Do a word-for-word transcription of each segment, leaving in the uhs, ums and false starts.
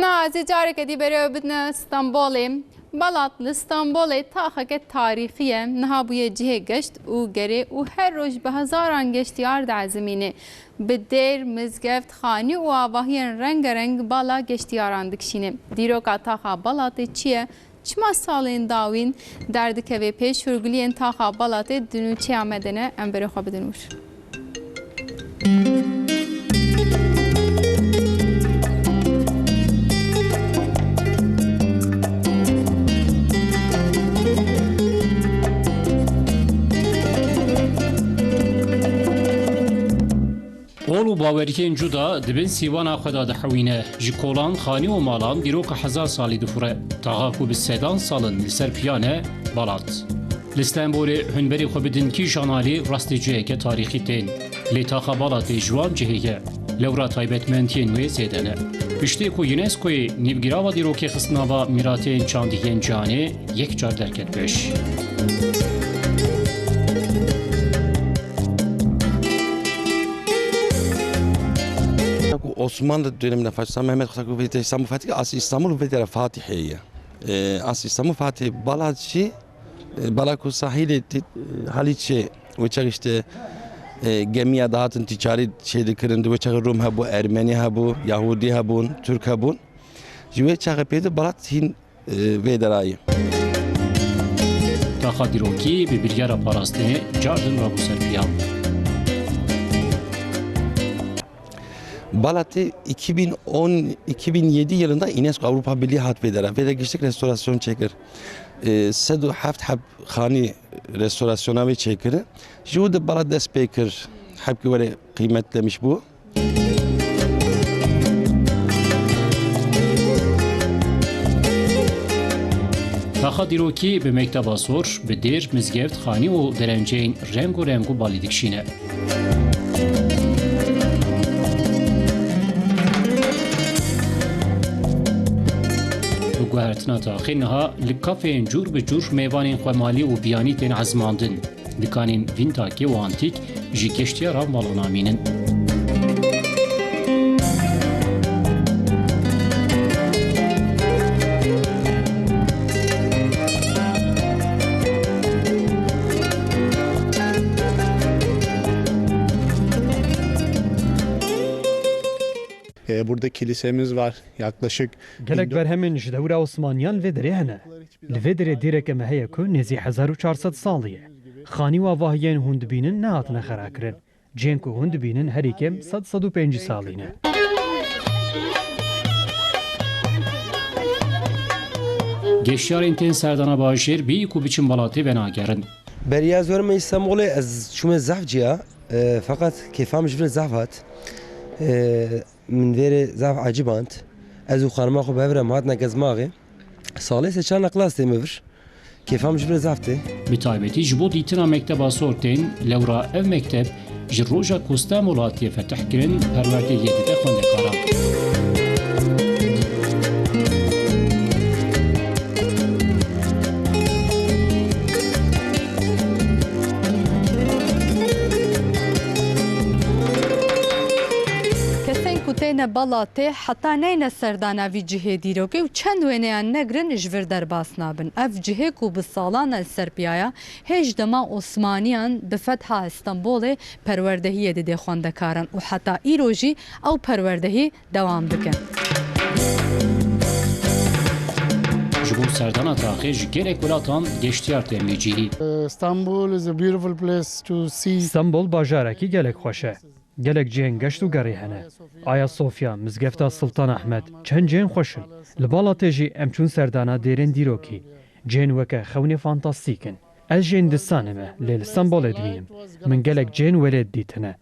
Na, ez ê careke dî berê we bidine Stenbolê. Balat li Stenbolê taxeke tarîxî ye. Niha bûye cihê geşt û gerê û her roj bi hezaran geştiyar diezimîne. Bi dêr, mizgeft, xanî û avahiyên rengereng bala geştiyaran dikişîne. Dîroka taxa Balatê çi ye? Çima salên dawîn derdikeve pêş? Hûrguliyên taxa Balatê di nûçeya me de ne, em berê xwe bidin wir. Qol û baweriyên cuda di bin sîwana xwe de dihewîne. Ji kolan, xanî û malan dîroka hezar salî difure. Taxa ku bi sedan sal in li ser piya ne, Balat. Li Stenbolê hûn berê xwe bidin kîjan alî, rastî ciheke tarîxî tên. Lê taxa Balatê ji wan cihê ye. Lewra taybetmendiyên wê zêde ne. Piştî ku UNESCOyê nîvgirava dîrokê xist nava mîratên çandî yên cîhanê, yek car derket pêş. Ku Osmanlı döneminde Fatih Sultan Mehmet Kuşak vê İstanbul Fatih, asıl İstanbul vê dere Fatih'e ye. E, asıl İstanbul Fatih Balat jî, e, Balat ku sahilê ti-, e, Haliç'e, wê çax işte, e, gemiya dahatin ticarî çê dikirin, wê çax Rum hebû, Ermenî hebû, Yahudî hebûn, Türk hebûn. Ji wê çaxê pê de Balat hîn e, vê derayê. Taxa dîrokî bi biryara parastinê cardin rabû ser piyan. Balatê iki bin on, iki bin yedi yılında UNESCO Avrupa Birliği hat vê dera. Vê de giştik restorasyon çekir. E, sed û heft heb xanî restorasyona wê çêkir. Ji wê de Balat dest pê kir. Heb ki were kıymetlemiş bu. Taxa dîrokî bi mekteba sor, bi dêr, mizgeft, xanî û derenceyên rengo rengo balî dikişîne. Bi guhertina taxê niha li kafeyên cûr bi cûr mêvanên xwemalî û biyanî tên ezmandin. Dikanên vîntakê û antîk ji geştiyaran bala namînin. E, burada kilisemiz var. Yaklaşık Gelek bin dört berhemên ji dewra Osmaniyan li vê derê hene. Li vê derê dêreke me heye ku nêzî hezar û çar sed salî ye. Xanî û avahiyên hûn dibînin nehatine xerakirin. Cihên ku hûn dibînin herî kêm sed, sed û pêncî salî ne. Geştyarên tên serdana bajêr bî ku biçin Balatê venagerin. Beriya ez werime Îstanbulê, ez çûme zehf ciya, e, feqet kêfa min ji vir zehf hat. E, Min vê rê zaf eciband. Ez û xanima xwe bi hev re me hatine Gezmaxê. Salê sê çar neqlas tê min vir. Kêfa min ji vir zaf tê. Bi taybetî ji bo dîtina mekteba sor tên, lewra ev mekteb ji roja ku Stenbol hatiye fetihkirin, perwerdehiyê dide xwendekaran. Kesên ku têne Balatê heta neyne serdana vî cihê dîrokê û çend wêneyan negirin ji vir derbas nabin. Ev cihê ku bi salan e li ser piya ye, hê ji dema Osmaniyan bi fetha Stenbolê perwerdehiyê didê xwendekaran û heta îro jî ew perwerdehî dewam dikin. Ji bo serdana taxê ji gelek welatan geştiyar tên vê cihî. Istanbul is a beautiful place to see. Stenbol bajarekî gelek xweş e. Gelek cihên geşt û gerî hene. Ayasofya, Mizgefta Sultan Ahmed, çend cihên xweş in. Li Balatê jî em çûn serdana dêrên dîrokî. Cihên weke xewnê fantastîk in. Ez ji Hindistanê me, lê li Stenbolê dimînim. Min gelek cihên welêt dîtine.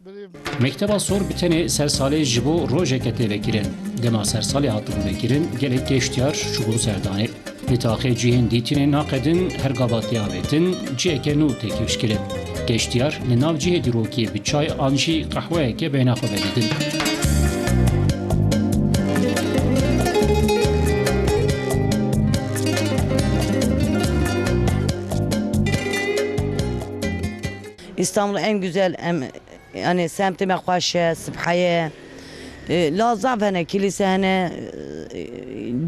Mekteba Sor bi tenê sersalê ji bo rojeke tê vekirin. Dema sersalê hatibû vekirin, gelek geştiyar çûbûn serdanê. Li taxê cihên dîtinê naqedin her gava tê avêtin, ciheke nû tê kifşkirin. Geştiyar li nav cihê dîrokê bi çay an jî qehweyeke beyna xwe vedidin. İstanbul en güzel em, yani semtê me xweş e, sibheye. E, la zaf hene, kilîse hene, e,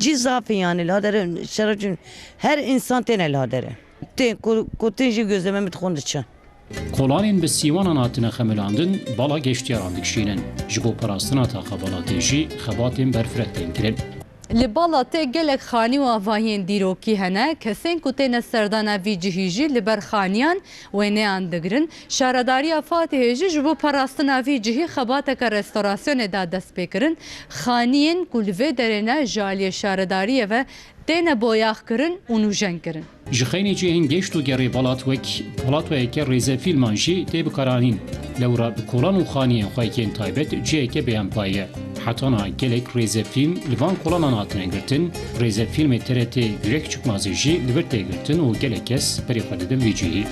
Cî zaf in, yanî li hadere şeref çûn, her însan têne li hadere. Tên ku, ku tên jî gözleme min dixwin diçin. Kolanên bi sîwanan hatine xemilandin, bala geştiyaran dikişînin. Ji bo parastina taxa bala tê jî xebatên berfireh tên kirin. Li bala tê gelek xanî û avahiyên dîrokî hene, kesên ku têne serdana vî cihî jî li ber xaniyan wêneyan digirin. Şaredariya Fatihê jî ji bo parastina vî cihî xebateke restorasyonê da destpêkirin. Xaniyên ku li vê derê ne ji aliyê şaredariyê ve têne boyaxkirin û nûjenkirin. Ji xeynî cihên geşt û gerê balat wek palatoyeke rêzefîlman jî tê bikaranîn. Lewra bi kolan û xaniyên xwe yên taybet ciheke bêhempa ye. Heta niha gelek rêzefîlm li van kolanan hatine girtin, rêzefîlmê T R T Yürek Çıkmazı jî li vir tê girtin û gelek kes berê xwe didin vî cihî.